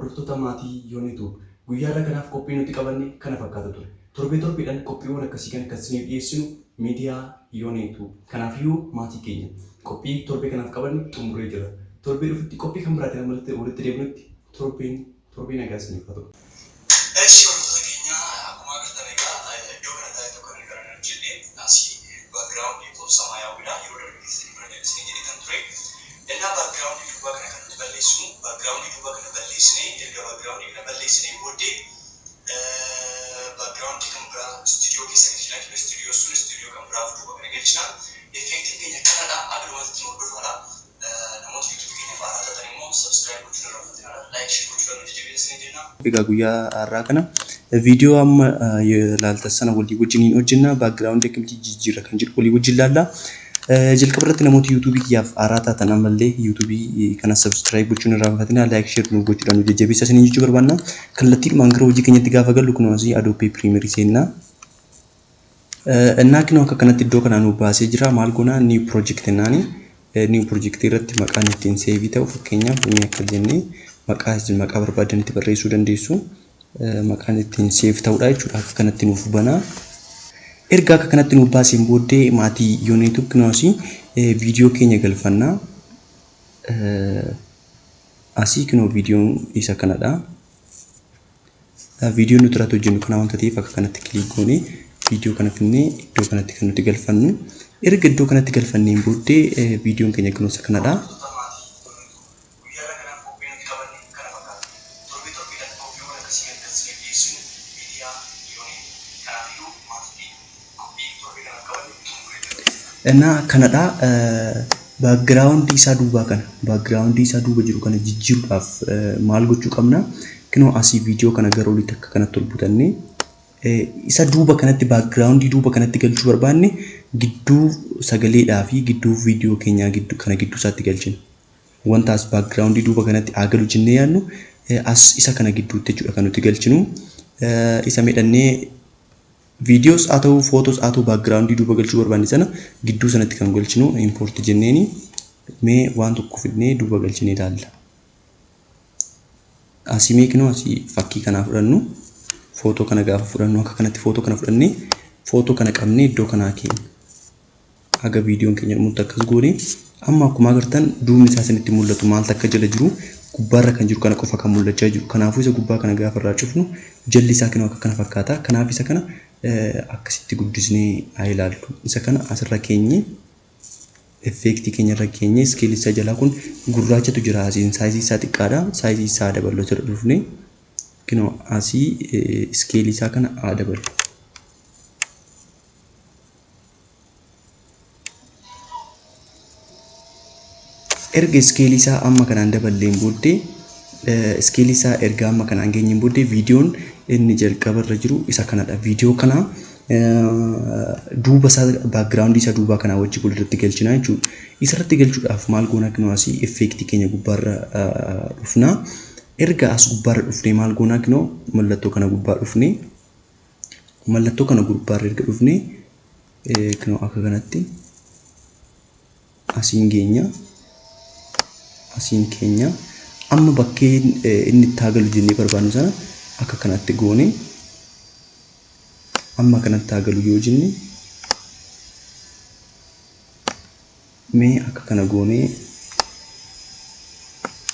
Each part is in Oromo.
Hordoftoota maatii Yoonituu, guyyaa kanaaf qophii nuti qabanne kana fakkaata ture. Torbee torbeedhaan qophiiwwan akkasii kan akkasiniif dhiyeessinu miidiyaa Yoonituu. Kanaafiyyuu maatii keenya, qophii torbee kanaaf qabanne xumuree jira. Torbee dhufutti qophii kan biraatiin amma walitti deebinutti torbeen torbee nagaa isiniif haa ta'u. Eshi, hordoftoota keenya, akkuma agartan egaa iddoo kana taa'ee tokko kan gara hojjedhe asii backgroundii koo samaayyaawwiidha. Yeroo darbe keessatti bira isin jedhee kan ture. Innaa backgroundii duubaa kana kan nuti balleessinu, backgroundii duubaa kana balleessinee, erga backgroundii kana balleessinee booddee backgroundii kan biraa istuudiyoo keessa galchina jechuudha. Istuudiyoo sun istuudiyoo kan biraaf duuba kana galchina. Effectiin keenya kanadha. Adumatti nu hordofaadha. Namoota YouTube keenya fa'aa taatan immoo subscribe gochuun irraanfatinaa. Like, share gochuudhaan nu jajjabeessinii jenna. Egaa guyyaa har'aa kana viidiyoo amma ilaaltan sana walii wajjiniin hojjenna. Backgroundii akkamitti jijjiirra kan jedhu walii wajjin ilaalla. Jalqaba irratti namoota YouTubeii kiyyaaf haaraa taatan ammallee YouTubeii kana subscribe gochuun irraanfatinaa. Like, share nu gochuudhaan nu jajjabeessaa isiniin jechuu barbaanna. Kallattiidhumaan gara hojii keenyatti gaafa gallu kunoo asii Adobe Premiere seennaa. Innaa kinoo akka kanatti iddoo kanaa nu baasee jira. Maal goonaa? New project jennaani. New project irratti maqaan ittiin save ta'u, fakkeenyaaf inni akka jennee maqaa isin maqaa barbaadanitti barreessuu dandeessu. Maqaan ittiin save ta'udha jechuudha. Akka kanatti nuuf banaa. Erga akka kanatti nuuf baaseen booddee, maatii Yoonituu, kinoo asii viidiyoo keenya galfannaa. Asii kinoo viidiyoon isa kanadha. Viidiyoon nuti irratti hojjennu kana waanta ta'eef akka kanatti click goonee viidiyoo kana finnee iddoo kanatti kan nuti galfannu. Erga iddoo kanatti galfanneen booddee viidiyoon keenya kunoo isa kanadha. Hordoftoota maatii Yoonituu, guyyaa kanaaf qophii nuti qabanne kana fakkaata. Torbee torbeedhaan qophiiwwan akkasii kan akkasiniif dhiyeessinu miidiyaa Yoonituu. Kanaafiyyuu maatii keenya, qophii torbee kanaaf qabanne xumuree jira. Innaa kanadha. Backgroundii isaa duubaa kana, backgroundii isaa duuba jiru kana jijjiiruudhaaf maal gochuu qabna? Kinoo asii viidiyoo kana gara olitti akka kanatti ol butannee isa duuba kanatti, backgroundii duuba kanatti galchuu barbaanne gidduu sagaleedhaa fi gidduu viidiyoo keenyaa gidduu kana gidduu isaatti galchina. Wanta as backgroundii duuba kanatti haa galu jennee yaadnu as isa kana gidduutti jechuudha kan nuti galchinu. Isa midhannee viidiyoos haa ta'u, footoos haa ta'u, backgroundii duuba galchuu barbaanne sana gidduu sanatti kan galchinu import jenneeni mee waan tokko fidnee duuba galchinee ilaalla. Asii mee kinoo asii fakkii kanaa fudhannu. Footoo kana gaafa fudhannu akka kanatti footoo kana fudhannee footoo kana qabnee iddoo kanaa keenya. Haga viidiyoon keenya dhumutti akkas goone. Amma akkuma agartan duubni isaa isinitti mul'atu, maaltu akka jala jiru gubbaarra kan jiru kana qofa kan mul'achaa jiru. Kanaafuu isa gubbaa kana gaafa irraa cufnu jalli isaa kinoo akka kana fakkaata. Kanaaf isa kana akkasitti guddisnee haa ilaallu. Isa kana asirra keenye, effectii keenya irra keenye, scaleii isaa jalaa kun gurraachatu jira asiin, sizeii isaa xiqqaadha. Sizeii isaa daballu asirra dhufne kinoo asii scaleii isaa kana haa daballu. Erga scaleii isaa amma kanaan daballeen booddee, scaleii isaa erga amma kanaan geenyeen booddee, viidiyoon inni jalqaba irra jiru isa kanadha. Viidiyoo kana duuba isaa, backgroundii isaa duubaa kanaa wajjin walirratti galchina jechuudha. Isarratti galchuudhaaf maal goona? Kinoo asii effectii keenya gubbaarra dhufna. Erga as gubbaarra dhufnee maal goona? Kinoo mallattoo kana gubbaa dhufnee, mallattoo kana gubbaarra erga dhufnee kinoo akka kanatti asiin geenya. Asiin keenya amma bakkeen inni itti haa galu jennee barbaannu sana akka kanatti goone, amma kanatti haa galu yoo jenne, mee akka kana goonee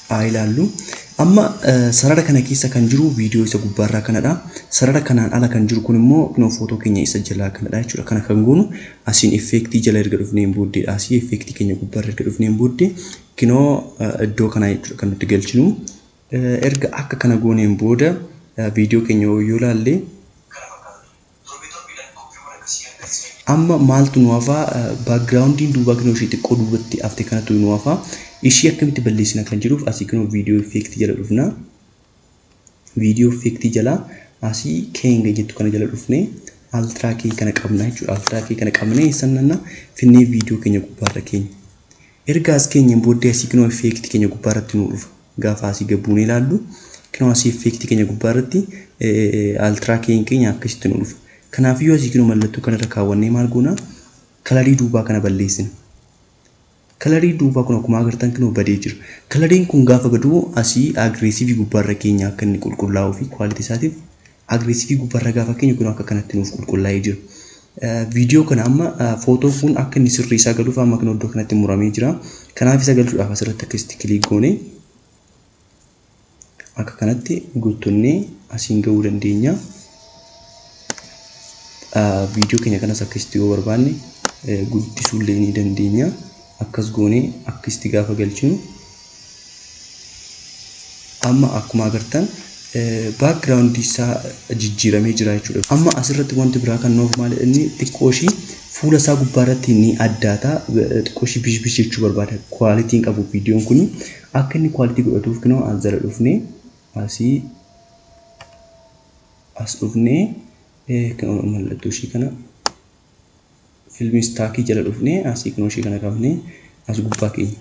haa ilaallu. Amma sarara kana keessa kan jiru viidiyoo isa gubbaarraa kanadha. Sarara kanaan ala kan jiru kun immoo kunoo footoo keenya isa jalaa kanadha jechuudha. Kana kan goonu asiin effectii jala erga dhufneen booddeedha. Asii effectii keenya gubbaarra erga dhufneen booddee kinoo iddoo kanaa jechuudha kan nuti galchinu. Erga akka kana gooneen booda viidiyoo keenya yoo ilaalle Kana fakkaata. Torbee torbeedhaan qophiiwwan akkasii kan akkasii amma maaltu nu hafaa? Backgroundiin duubaa kinoo ishee xiqqoo duubatti hafte kanatu nu hafaa. Ishii akkamitti balleessina kan jedhuuf asii kinoo viidiyoo effectii jala dhufna. Viidiyoo effectii jala asii keying jettu kana jala dhufnee ultra key kana qabna jechuudha. Ultra key kana qabnee eessan nanna finnee viidiyoo keenya gubbaarra keenya. Erga as keenyeen booddee asii kinoo effectii keenya gubbaarratti nu dhufa. Gaafa asii gabbuunee ilaallu kinoo asii effectii keenya gubbaarratti ultra keying keenya akkasitti nu dhufa. Kanaafiyyuu asii kinoo mallattoo kanarra kaawwannee maal goona? Colorii duubaa kana balleessina. Colorii duubaa kun akkuma agartan kunoo badee jira. Coloriin kun gaafa badu asii aggressive gubbaarra keenya akka inni qulqullaa'uu fi quality isaatiif aggressive gubbaarra gaafa keenya kun akka kanatti nuuf qulqullaa'ee jira. Viidiyoo kana amma footoo kun akka inni sirrii isaa galuuf amma kun iddoo kanatti muramee jira. Kanaaf isa galchuudhaaf asirratti akkasitti click goone akka kanatti guutunnee asiin gahuu dandeenya. Viidiyoo keenya kanas akkasitti yoo barbaanne guddisuullee ni dandeenya. Akkas goonee akkasitti gaafa galchinu amma akkuma agartan background isaa jijjiiramee jira jechuudha. Amma asirratti wanti biraa kan nuuf maal inni xiqqoo ishii fuula isaa gubbaarratti ni addaata. Xiqqoo ishii bish bish jechuu barbaada. Quality hin qabu viidiyoon kun. Akka inni quality godhatuuf kunoo as jala dhufnee asii as dhufnee mallattoo ishii kana film stack jala dhufnee asii kunoo ishii kana qabnee as gubbaa keenya.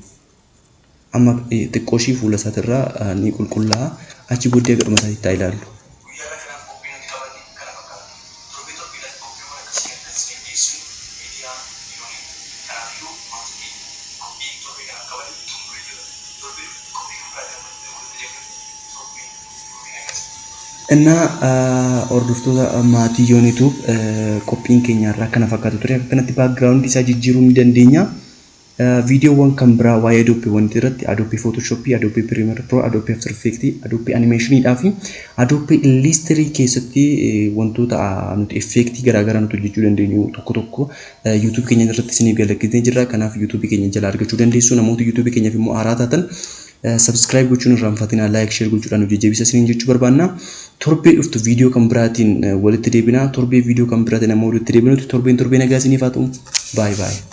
Amma xiqqoo ishii fuula isaatirraa ni qulqullaa'a. Achi booddee gadhuma isaatti haa ilaallu. Guyyaa kanaaf qophii nuti qabanne kana fakkaata. Torbee torbeedhaan qophiiwwan akkasii kan isiniif dhiyeessinu miidiyaa Yoonii. Kanaafiyyuu maatii keenya qophii torbee kanaaf qabanne xumuree jira. Torbee qophii kan biraa walitti deebinutti torbee torbee akkasii. እና hordoftoota maatii Yoonituub, qophiin keenya irraa kana fakkaatu ture. Akka kanatti background isaa jijjiiruu ni dandeenya. Viidiyoowwan kan biraa waa'ee Adobe wanti irratti Adobe Photoshop, Adobe Premiere Pro, Adobe After Effects, Adobe Animationiidhaa fi Adobe Illustrator keessatti wantoota nuti effectii garaagaraa nuti hojjechuu dandeenyu tokko tokko YouTube keenya irratti isiniif galakkisnee jirra. Kanaaf YouTube keenya jala argachuu dandeessu. Namoota YouTube keenyaaf immoo haaraa taatan subscribe gochuun irraanfatinaa, like, share gochuudhaan nu jajjabeessa isiniin jechuu barbaanna. Torbee dhuftu viidiyoo kan biraatiin walitti deebina. Torbee viidiyoo kan biraatiin amma walitti deebinutti torbeen torbee nagaa isiniif haa ta'u. Baay'ee baay'ee.